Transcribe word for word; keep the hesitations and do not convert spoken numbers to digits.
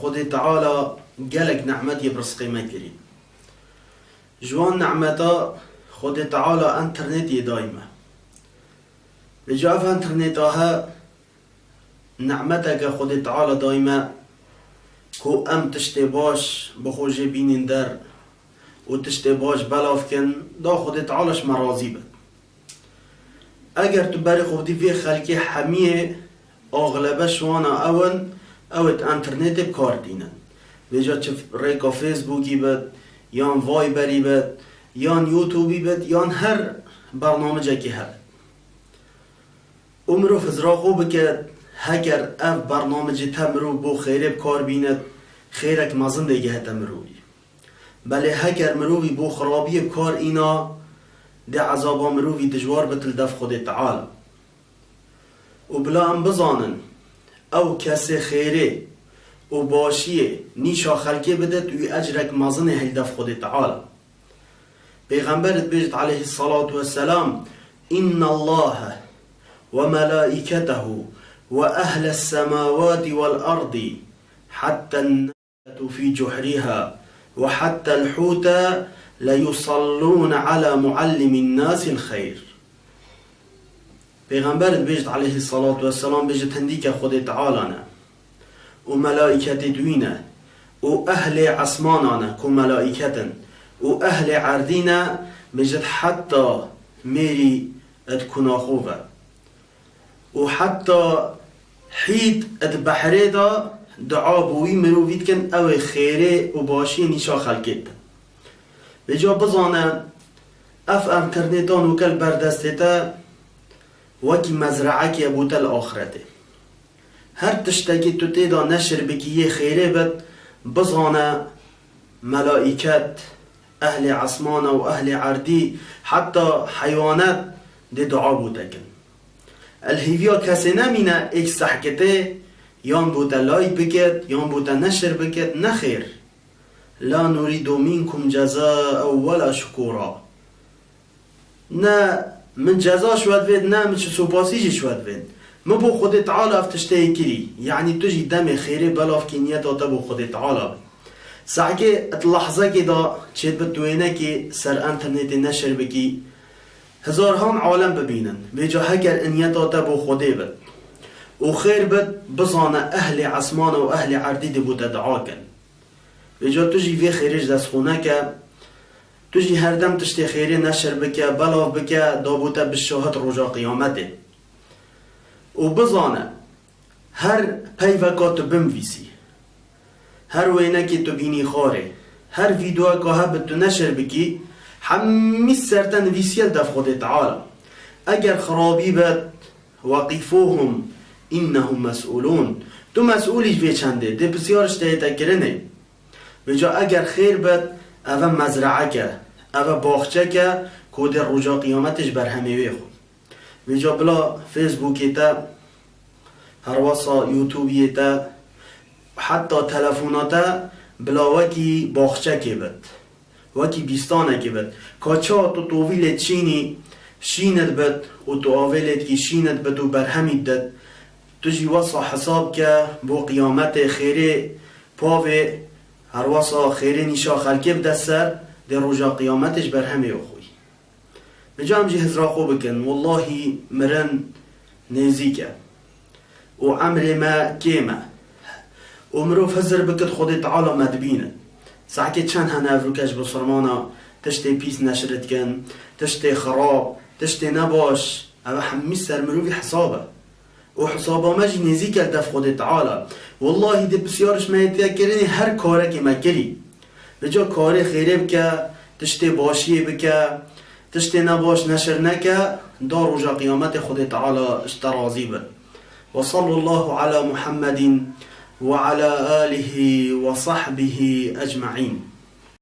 Xwedê Teala gelek nehmetê bi rizqê me kirî. Ji wan nehmeta Xwedê Teala enternetê dayî me. Vêca ev enterneta he nehmeteke Xwedê Teala dayî me ku em tiştê baş bi xwe jê bînîn der û tiştê baş belav kin, da Xwedê Teala ji me razî be. Eger tu berê xwe bidî vê xelkê hemiyê axlebe ji wana ew in, ew ê di enternetê bi kar tînin. Vêca çi rêka Facebookî bit, yan Viberî bit, yan YouTubeî bit, yan her bernamicekî hebit. Û mirov hizra xwe bike, heger ev bernamicê te mirov bo xêrê bi kar bînit, xêrek mezin dê gehete mirovî. Belê heger mirovî bo xirabiyê bi kar îna, dê ezaba mirovî dijwar bit li dev Xwedê Teala. Û bila em bizanin, ew kesê xêrê û başiyê nîşa xelkê bidit, wî ecrek mezin ê hil dev Xwedê Teala. Pêxember dibêjit aleyhissalatu vesselam, "İnnallaha ve melaiketehu ve ehles semavati vel ardi hatta fi cuhriha ve hattel huta leyusallûne ala muallimin nâsil xeyr." Pêxember dibêjit aleyhissalatu vesselam, bêjit hindîke Xwedê Teala ne û melaîketê di wî ne û ehlê esmana ne ku melaîket in û ehlê erdî ne, bêjit heta mêrî di kuna xwe ve. Û heta hît di behrê de dua bo wî mirovî dikin, ew ê xêrê û başiyê nîşa xelkê didin. Vêca bizane, ev enterneta nûke li ber destê te wekî mezreekê ye bo te li axretê. Her tiştekî tu tê de neşir bikî yê xêrê bit, bizane, melaîket, ehlê esmana û ehlê erdî, heta heywanet dê dua bo te kin. Li hêviya kesê nemîne êk sehkitê, yan bo te like bikit, yan bo te neşir bikit, nexêr. La nurîdu minkum cezaen wela şukura. Ne min ceza ji we divêt, ne min çi sopasî jî ji we divêt. Min bo Xwedê Teala ev tiştê kirî. Yanî tu jî demê xêrê belav kî niyeta te bo Xwedê Teala be. Sehkê di lehzekê de çêdibit tu wênekê ser enternetê neşir bikî, hezarhan alem bibînin. Vêca heger niyeta te bo Xwedê bit û xêr bit, bizane ehlê esmana û ehlê erdî dê bo te dua kin. Vêca tu jî vê xêrê ji dest xwe neke. Tu jî her dem tiştê xêrê neşir bike, belav bike, da bo te bi şahid roja qiyametê. Û bizane, her peyveka tu binivîsî, her wênekê tu bînî xwarê, her vîdeoyeka hebit tu neşir bikî, hemî ser te nivîsiye li dev Xwedê Teala. Eger xirabî bet, "Weqifuhum innehum mes'ulûn." Tu mes'ûlî ji vê çendê, dê pisyar ji te yê te kirinê. Vêca eger xêr bet, ev e mezreek e, ev e baxçek e ku dê roja qiyametê ji berhemê wê xwe. Vêca bila Facebookê te, herwesa YouTubeê te, heta telefona te bila wekî baxçekê bit. Wekî bîstanekê bit. Ka çawa tu tovî lê çînî şînit bit û tu avê lê dikî şînit bit û berhemî dit. Tu jî wesa hesab ke bo qiyametê xêrê pavê herwesa xêrê nîşa xelkê bide ser, dê roja qiyametê ji berhemê wê xwî. Vêca em jî hizra xwe bikin, wellahî mirin nêzîk e. Û emrê me kêm e. Û mirov hizir bikit Xwedê Teala me dibîne. Saetê çend hene evroke ji bisilmana tiştê pîs neşir dikin, tiştê xirab, tiştê nebaş, ev hemî ser mirovî hesab e. Û hesaba me jî nêzîk e li dev Xwedê Teala. Wellahî dê pisyar ji me yê tê kirinê her karekê me kirî. Vêca karê xêrê bike, tiştê başiyê bike, tiştê nebaş neşir neke, da roja qiyametê Xwedê Teala ji te razî be. Ve sallallahu ala Muhammedin ve ala alihi ve sahbihi ecmaîn.